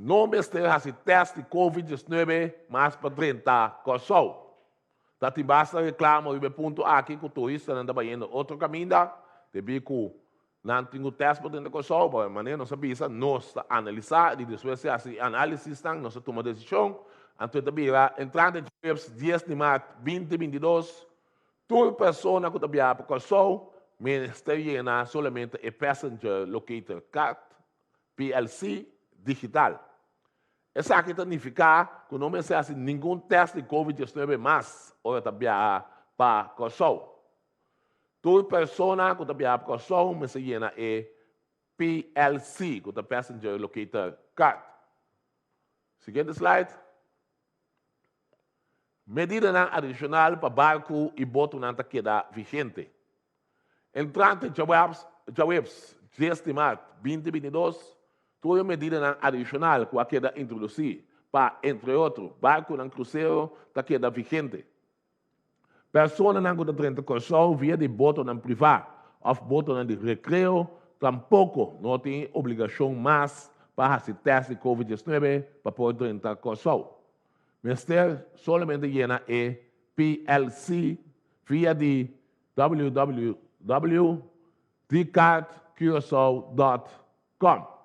No mester hasi tèst di Covid 19 mas pa drenta Kòrsou. Ta tin basta reklamo riba e punto aki ku turistanan ta bayendo otro kaminda debí ku nan tin ku tèst pa drenta Kòrsou. Pa e manera nos a bisa nos ta analisá i despues di hasi e análisisnan nos ta tuma desishon. Anto e ta bira entrante djaweps 10 di mart 2022 tur persona ku ta biaha pa Kòrsou mester yena solamente e Passenger Locator Card, PLC, digital. Esaki ta nifiká ku no mester hasi ningun tèst di Covid 19 mas ora ta biaha pa Kòrsou. Tur persona ku ta biaha pa Kòrsou mester yena e PLC, ku ta Passenger Locator Card. Siguiente slide. Medidanan adishonal pa barku i botonan ta keda vigente. Entrante djaweps, djaweps 10 di mart 2022, tur e medidanan adishonal ku a keda introdusí pa, entre otro, barkunan krusero ta keda vigente. Personanan ku ta drenta Kòrsou via di botonan privá òf botonan di rekreo tampoko no tin obligashon mas pa hasi tèst di Covid 19 pa por drenta Kòrsou. Mester solamente yena e PLC via di www.dcardcuracao.com.